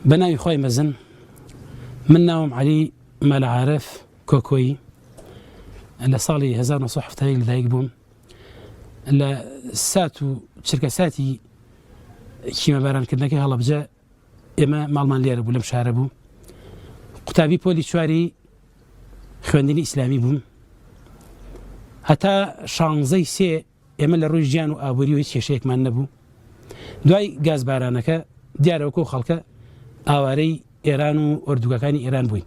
بە ناوی خوای مەزن من ناوم عەلی مەلا عارف کۆکۆیی لە ساڵی 1970 لەدایک بووم لە سات و چرکە ساتی کیمەبارانکردنەکەی هەڵەبجە ئێمە ماڵمان لێرە بوو لەم شارە بوو قوتابی پۆلی چواری خوێندنی ئیسلامی بووم هەتا شانزەی سێ ئێمە لە ڕووی ژیان و ئابووری و هیچ کێشەیەکمان نەبوو. دوای گازبارانەکە دیارە وەکو خەڵکە ئاوارەی ئێران و ئۆردوگاکانی ئێران بووین.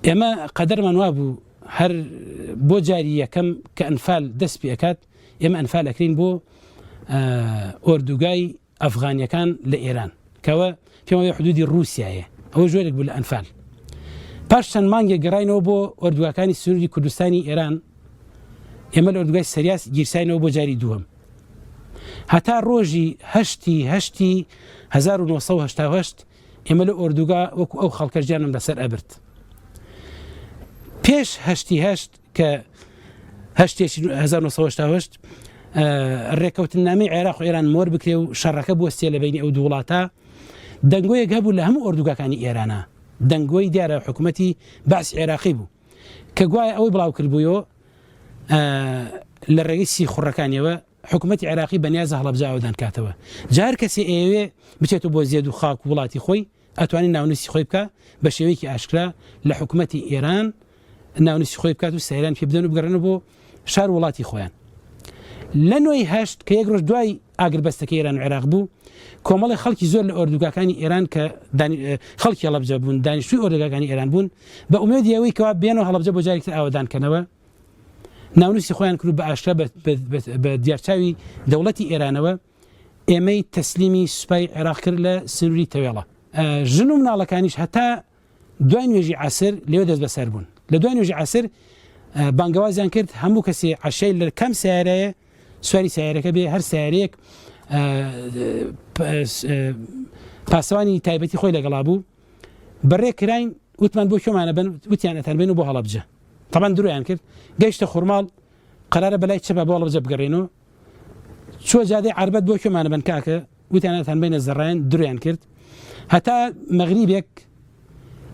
ئێمە قەدەرمان وابوو هەر بۆ جاری یەکەم کە ئەنفال دەست پێ ئەکات ئێمە ئەنفال ئەکرین بۆ ئۆردوگای ئەفغانیەکان لە ئێران کەوە پێم وایە حدودی ڕووسیایە ئەوە ژۆرێک بوو لە ئەنفال پاش چەند مانگێک گەڕاینەوە بۆ ئۆردوگاکانی سنووری کوردستانی ئێران ئێمە لە ئۆردوگای سەریاس گیرساینەوە بۆ جاری دووەم هەتا ڕۆژی هەشتی هەشتی 1970 ئێمە لە ئۆردوگا وەکو ئەو خەڵکە ژیانم لەسەر ئەبرد پێش هەشتی هەشت کە هەشتێکی 1970 ڕێکەوتننامەی عێراق و ئێران مۆر بکرێ و شەڕەکە بوەستێ لە بینی ئەو دوو وڵاتە دەنگۆیەک هەبوو لە هەموو ئۆردوگاکانی ئێرانە دەنگۆی دیارە حکوومەتی بەعس عێراقی بوو کە گوایە ئەوەی بڵاو کردبوویەوە لە ڕێگەی سیخوڕەکانیەوە حکوومەتی عێراقی بەنیازە هەڵەبجە ئاوەدان کاتەوە جار کەسێ ئەیەوێ بچێتەوە بۆ زێد و خاک و وڵاتی خۆی ئەتوانێت ناونووسی خۆی بکا بە شێوەیەکی ئاشکرا لە حکوومەتی ئێران ناونووسی خۆی بکات و سەیران پێ بدەن و بگەڕێنەوە بۆ شار وڵاتی خۆیان. لە نۆی هەشت کە یەک ڕۆژ دوای ئاگربەستەکە ئێران و عێراق بوو کۆمەڵی خەڵکی زۆر لە ئۆردوگاکانی ئێران کە خەڵکی هەڵەبجە بوون دانیشتوی ئۆردوگاکانی ئێران بوون بە ئومێدی ئەوەی کەوا بێنەوە هەڵەبجە بۆ جارێکی تر ئاوەدان کەنەوە ناونووسی خۆیان کرد بە ئاشکرا بە دیارچاوی دەوڵەتی ئێرانەوە ئێمەی تەسلیمی سوپای عێراق کرد لە سنووری تەوێڵە. ژن و مناڵەکانیش هەتا دوای نوێژی عەسر لەوێ دەستبەسەر بوون. لە دوای نوێژی عەسر بانگەوازیان کرد هەموو کەسێ عەشای لە کام سەیارەیە سواری سەیارەکە بێ هەر سەیارەیەک پاسەوانی تایبەتی خۆی لەگەڵا بوو بەڕێ کراین وتمان بۆ کوێمانە بن وتیان ئەتان بێن و بۆ هەڵەبجە تەبان درۆیان کرد گەیشتە خورماڵ قەرارە بەلای چەپە بۆ هەڵەبجە بگەڕێنەوە چوە جادەی عەربەت بۆ کوێمانە بن کاکە وتیان ئەتان بینە زەڕایەن درۆیان کرد هەتا مەغریبێک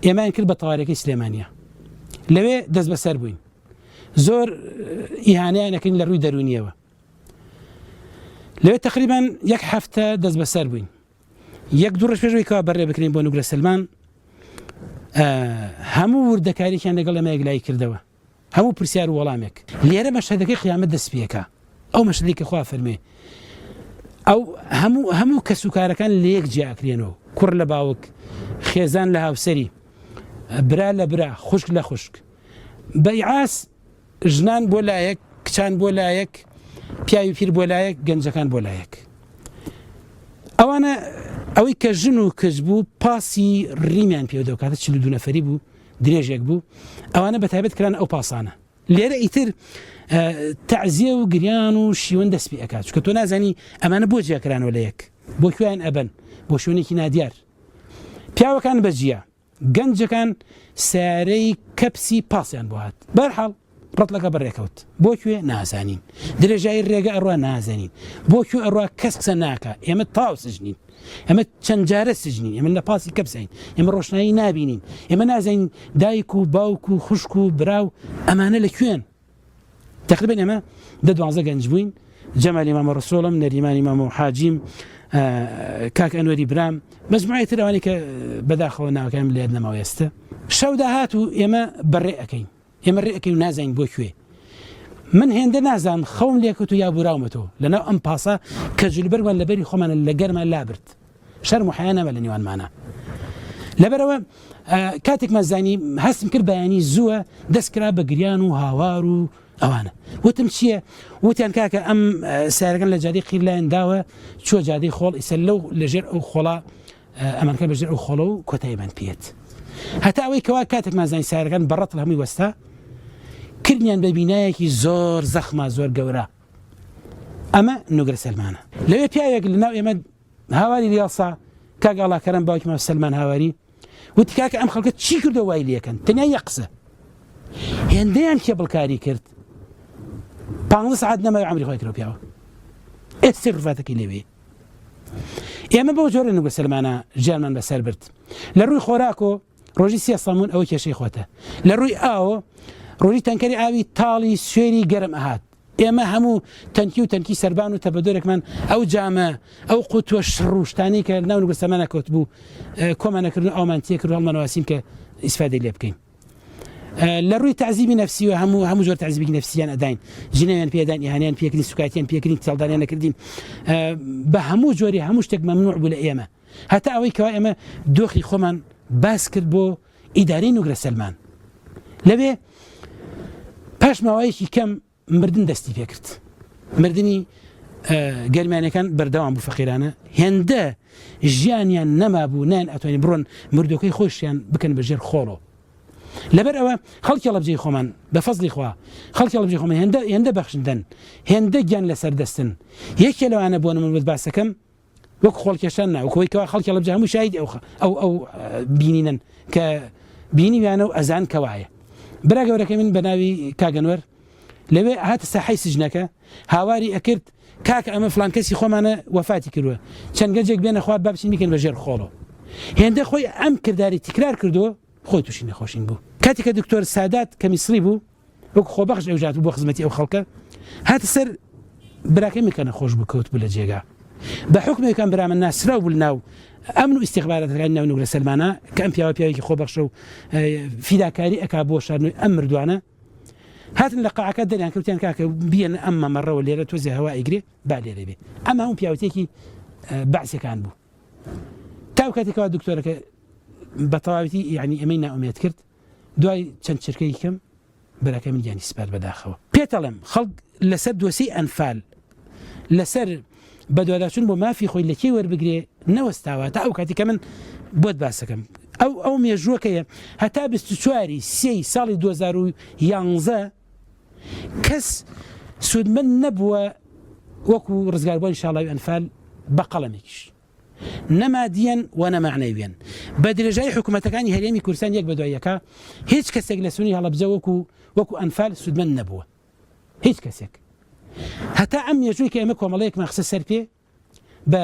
ئێمان کرد بە تەوارەکەی سلێمانە لەوێ دەست بەسەر بووین زۆر ئیهانەیان نەکردین لە ڕووی دەرونیەوە لەوێ تقریبان یەک هەفتە دەست بەسەر بووین یەک دوو ڕۆژ پێش ئەوەی کەوا بەڕێ بکرین بۆ نوگرە سلمان هەموو وردەکاریان لەگەڵ ئێمە یەکلایی کردەوە هەموو پرسیار و وەڵامێک. لێرە مەشهەدەکەی قیامەت دەست پێکا ئەو مەشهەدەی کە خوا فەرمێ ئەو هەموو هەموو کەس و کارەکان لە یەک جیا ئەکرێنەوە کوڕ لە باوک خێزان لە هاوسەری برا لە برا خوشک لە خوشک بەیعاس ژنان بۆ لایەک کچان بۆ لایەک پیاوی پیر بۆ لایەک گەنجەکان بۆ لایەک ئەوانە ئەوەی کە ژن و کچ بوو پاسی ڕیمیان پێ دەکاتە 42 نەفەری بوو درێژێک بوو ئەوانە بە تایبەت کران ئەو پاسانە لێرە ئیتر تەعزیە و گریان و شیوەن دەست پێ ئەکات چونکە تۆ نازانی ئەمانە بۆ جیاکرانەوە لە یەک بۆ کوێیان ئەبەن بۆ شوێنێکی نادیار پیاوەکان بەجیا گەنجەکان سیارەی کەپسی پاسیان بۆ هات بەرحاڵ ڕەتڵەکە بەڕێکەوت بۆ کوێ نازانین درێژایی ڕێگە ئەڕوا نازانین بۆ کوێ ئەڕوا کەس قسە ناکا ئێمە تاو سجنین ئێمە چەند جارە سجنین ئێمە لە پاسی کەپسین ئێمە ڕۆشنایی نابینین ئێمە نازانین دایک و باوک و خوشک و برا و ئەمانە لە کوێن تقریبا ئێمە دە دوازدە گەنج بووین جەمالی مامە ڕسۆڵم نەریمانی مامە و حاجیم کاک ئەنوەری برام مەجموعەی تر ئەوانەی کە بەداخەوە ناوەکانم لێت نەماوە ئێستا شەو داهات و ئێمە بەڕێ ئەەکەین ئێمە ڕێ ئەکەین و نازانین بۆ کوێ. من هێندە نازانم خەوم لێکەوت و یا بوراومەتەوە لەناو ئەم پاسە کە جلوبەرگمان لەبەری خۆمانە لە گەرما لابرد. شەرم و حەیا نەما لە نێوانمانا. لەبەرئەوە کاتێکمان زانی هەستم کرد بەیانی زووە دەست کرا بە گریان و هاوار و ئەوانە. وتم چییە؟ وتیان کاکە ئەم سیارەکان لە جادەی قیر لایان داوە چووە جادەی خۆڵ ئیسە لەو لەژێر ئەو خۆڵا ئەمانکە بەژێر ئەو خۆڵە و کۆتاییمان پێت هەتا ئەوەی کەوا کاتێکمان زانی سارەکان بەڕەتڵ هەمووی وەستا کردیان بە بینایەکی زۆر زەخما زۆر گەورە ئەمە نوگرە سەلمانە لەوێ پیاوێک لەناو ئێمە هاواری لێڵسا کاک ئاڵاکەرم باوکی مام سەلمان هاواری وتی کاکە ئەم خەڵکە چی کردو وای لەکەن تەنیا یەک قسە هێندەیان کێبڵکاری کرد پ سعات نەمای عمری خۆی کرد پیاوە ئێستا ڕفاتەکەی لەوێ. ئێمە بەو جۆرە نوگە سەلمانە ژیانمان بەسەر برد. لە ڕووی خۆراکۆ ڕۆژی سێ سەمون ئەوە کێشەی خۆتە. لە ڕووی ئاوۆ ڕۆژی تەنکەری ئاوی تاڵی سوێری گەرم ئەهات. ئێمە هەموو تەنکی و تەنکی سەربان و تەبەدۆرێکمان ئەو جامە ئەو قوتوە شڕ و شتانەی کە ناو نوگە سەلمانە کەوتبوو کۆمانەکردن و ئاومان تێکرد و هەڵمانواسین کە ئیسفادەی لێ بکەین. لە ڕووی تەعزیبی نەفسیوە هەموو هەموو جۆر تەعزیبێکی نەفسیان ئەداین جنێویان پێداین ئیهانەیان پێکردین سوکایەتیان پێکردین تێڵدانیان نەکردین بە هەموو جۆری هەموو شتێک مەمنوع بوو لە ئێمە هەتا ئەوەی کەوا ئێمە دۆخی خۆمان باس کرد بۆ ئیدارەی نوگرە سەلمان لەوێ پاش ماوەیەکی کەم مردن دەستی پێکرد مردنی گەرمیانەکان بەردەوام بوو فەقیرانە هێندە ژیانیان نەمابوو نان ئەتوانی بڕۆن مردەکەی خۆشیان بکەن بە ژێر خۆڵۆ لەبەر ئەوە خەڵکی هەڵەبجەی خۆمان بە فەزلی خوا خەڵکی هەڵەبجەی خۆمان هێندە هێندە بەخشندەن هێندە گیان لەسەر دەستن یەکێ لەوانە بۆ نمونە باسەکەم وەک خۆڵکێشان نا وەک ئەوەی کەوا خەڵکی هەڵەبجە هەموو شاهیدی ئەو ئەو ئەو بینینن کە بینیویانە و ئەزان کە وایە برا گەورەکەی من بە ناوی کاک ئەنوەر لەوێ هاتە ساحەی سجنەکە هاواری ئەکرد کاکە ئەمە فلان کەسی خۆمانە وەفاتی کردووە چەند گەنجێک بێنە خوار با بچین بیکەن بە ژێر خۆڵەوە هێندە خۆی ئەم کرداری تکرار کردووە خۆی تووشی نەخۆشین بوو کاتێک کە دکتۆر سادات کە میسری بوو وەک خۆبەخش ئەویش هاتبوو بۆ خزمەتی ئەو خەڵکە هاتە سەر براکەی من کە نەخۆش بوو کەوت بوو لە جێگا بە حکمێک ئەم برامە ناسراو بوو ناو ئەمن و ئیستیخباراتەکانی ناو نوگرە سەلمانە کە ئەم پیاوە پیاوێکی خۆبەخشە و فیداکاری ئەکا بۆ شارنووی ئەم مردوانە هاتن لە قاعەکە دەریان کەوتیان کاکە بیەن ئەم مەمەڕەوە لێرە تۆزێ هەوا ئەیگرێ با لێرە بێ ئەمە هەموو پیاوەتێکی بەعسەکان بوو تا ئەو کاتێکەوە دکتۆرەکە بە تەواویتی یعنی ئەمەی نائومێد کرد دوای چەند چرکەیەکی کەم براکەی من گیانی سپارد بەداخەوە. پێتەڵێم خەڵک لەسەر دۆسیەی ئەنفال لەسەر بەدواداچوون بۆ مافی خۆی لە کێ وەربگرێ نەوەستاوە تا ئەو کاتی کە من بۆت باسەکەم ئەو ئەو مێژووەکەیە هەتا 24 سێی ساڵی 2011 کەس سوودمەند نەبووە وەکو ڕزگاربووانی شاڵاوی ئەنفال بە قەڵەمێکیش. نە مادیەن و نە مەعنەویەن. بە درێژایی حکومەتەکانی هەرێمی کوردستان یەک بەدوای یەکا هیچ کەسێک لە سنووری هەڵەبجە وەکو وەکو ئەنفال سوودمەند نەبووە. هیچ کەسێک. هەتا ئەم مێژووی کە ئێمە کۆمەڵەیەکمان خستە سەر پێ بە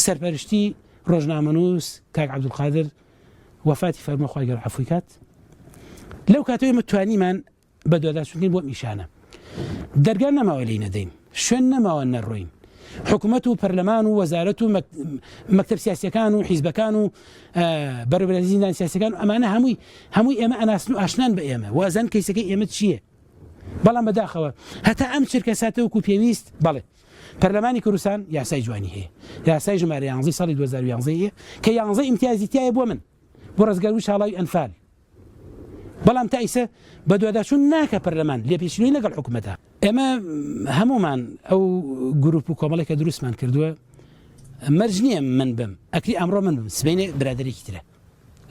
سەرپەرشتی ڕۆژنامەنووس کاک عەبدولقادر وەفاتی فەرموو خوای گەورە عەفوی کات لەو کاتەوە ئێمە توانیمان بەدواداچوونکردن بۆ ئەم ئیشانە. دەرگا نەماوە لێی نەدەین، شوێن نەماوە نەڕۆین. حکومەت و پەرلەمان و وەزارەت و مەکتەب سیاسیەکان و حیزبەکان و بەڕێوەبەرایەتی زیندان سیاسیەکان ئەمانە هەمووی هەمووی ئێمە ئەناسن و ئاشنان بە ئێمە وازان کەیسەکەی ئێمە چییە؟ بەڵام بەداخەوە هەتا ئەم چرکە ساتە وەکو پێویست بەڵێ پەرلەمانی کوردستان یاسای جوانی هەیە یاسای ژمارە 11 ساڵی 2011 هەیە کە 11 ئیمتیازی تایە بۆ من بۆ ڕزگاربووی شاڵاوی ئەنفال بەڵام تا ئیسە بەدواداچوون ناکە پەرلەمان لێپێچینەوەی لەگەڵ حکومەتە. ئێمە هەمومان ئەو گروپ و کۆمەڵێک کە دروستمان کردووە مەرج نییە من بم ئەکری ئەمڕۆ من بم سبەینێ برادێکی ترە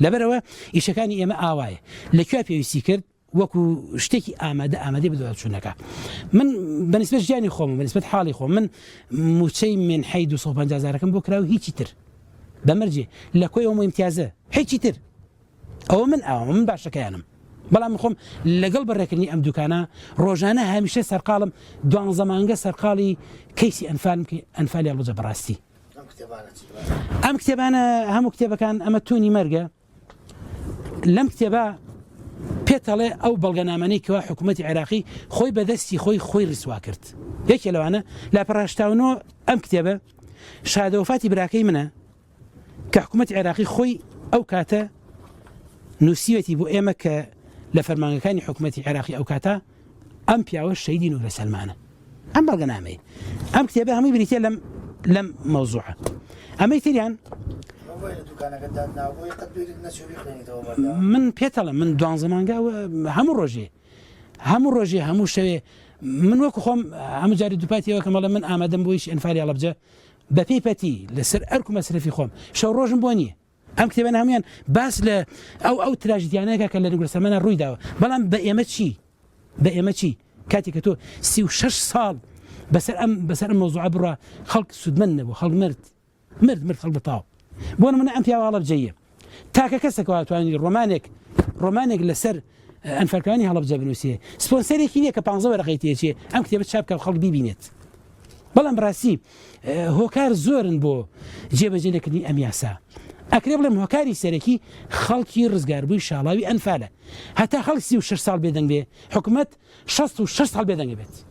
لەبەرەوە ئیشەکانی ئێمە ئاوایە لەکوێ پێویستی کرد وەکو شتێکی ئامادە ئامادەی بەدواداچوونەکە من بەنسبەت ژیانی خۆم بەنسبەت حاڵی خۆم من موچەی منحەی 250 هەزارەکەم بۆ کرا و هیچی تر بەمەرجێ لە کۆی ئەو ئیمتیازە هیچی تر ئەوە من ئاوام من باشەکەیانم بەڵام خۆم لەگەڵ بەڕێکردنی ئەم دوکانە ڕۆژانە هەمیشە سەرقاڵم دوانزە مانگە سەرقاڵی کەیسی ئەنفالم کە ئەنفالی هەڵەبجە بەڕاستی ئەم کتێبانە هەموو کتێبەکان ئەمە تونی مەرگە لەم کتێبە پێتەڵێ ئەو بەڵگەنامانەی کەوا حکوومەتی عێراقی خۆی بەدەستی خۆی خۆی ڕیسوا کرد یەکێ لەوانە لاپەڕە 89 ئەم کتێبە شادەوەفاتی براکەی منە کە حکوومەتی عێراقی خۆی ئەو کاتە نووسیوێتی بۆ ئێمە کە لە فەرمانگەکانی حکوومەتی عێراقی ئەو کاتە ئەم پیاوە شەیدی نوورە سەلمانە ئەم بەڵگەنامەیە ئەم کتێبە هەمووی بریتە لەم لەم مەوزوعە ئەمەی تریان من پێتەڵم من دوانزە مانگە هەموو ڕۆژێ هەموو ڕۆژێ هەموو شەوێ من وەکو خۆم هەموو جاری دووپاتیەوە کەمەڵە من ئامادەم بۆیش ئەنفالی هەڵەبجە بەپێی پەتی لەسەر ئەرک و مەسرەفی خۆم شەو ڕۆژم بۆ نییە ئەم کتێبانە هەموویان باس لە ئەو ئەو تراژیدیانەکە کە لە نگرسەمەە ڕووی داوە بەڵام بە ئێمە چی بە ئێمە چی کاتێک کە تۆ 36 ساڵ بەسەر ئەم بەسەر ئەم مەوزوعە بڕە خەڵک سوودمەند نەبوو خەڵک مرد مرد مرد خەڵک بەتاو بۆ نمونە ئەم پیاوە هەڵەبجەیە تاکە کەسێکەوە توانی ڕۆمانێک ڕۆمانێک لەسەر ئەنفالکانی هەڵەبجە بنووسێ سپۆنسەرێکی نییە کە پ وەرەقەی تێچێ ئەم کتێبە چاپ بکە خەڵک بیبینێت. بەڵام بەڕاستی هۆکار زۆرن بۆ جێبەجێ نەکردنی ئەم یاسا. ئەکرێ بڵێم هۆکاری سەرەکی خەڵکی ڕزگاربووی شاڵاوی ئەنفالە. هەتا خەڵک 36 ساڵ بێدەنگ بێ، حکومەت 66 ساڵ بێدەنگ بێت.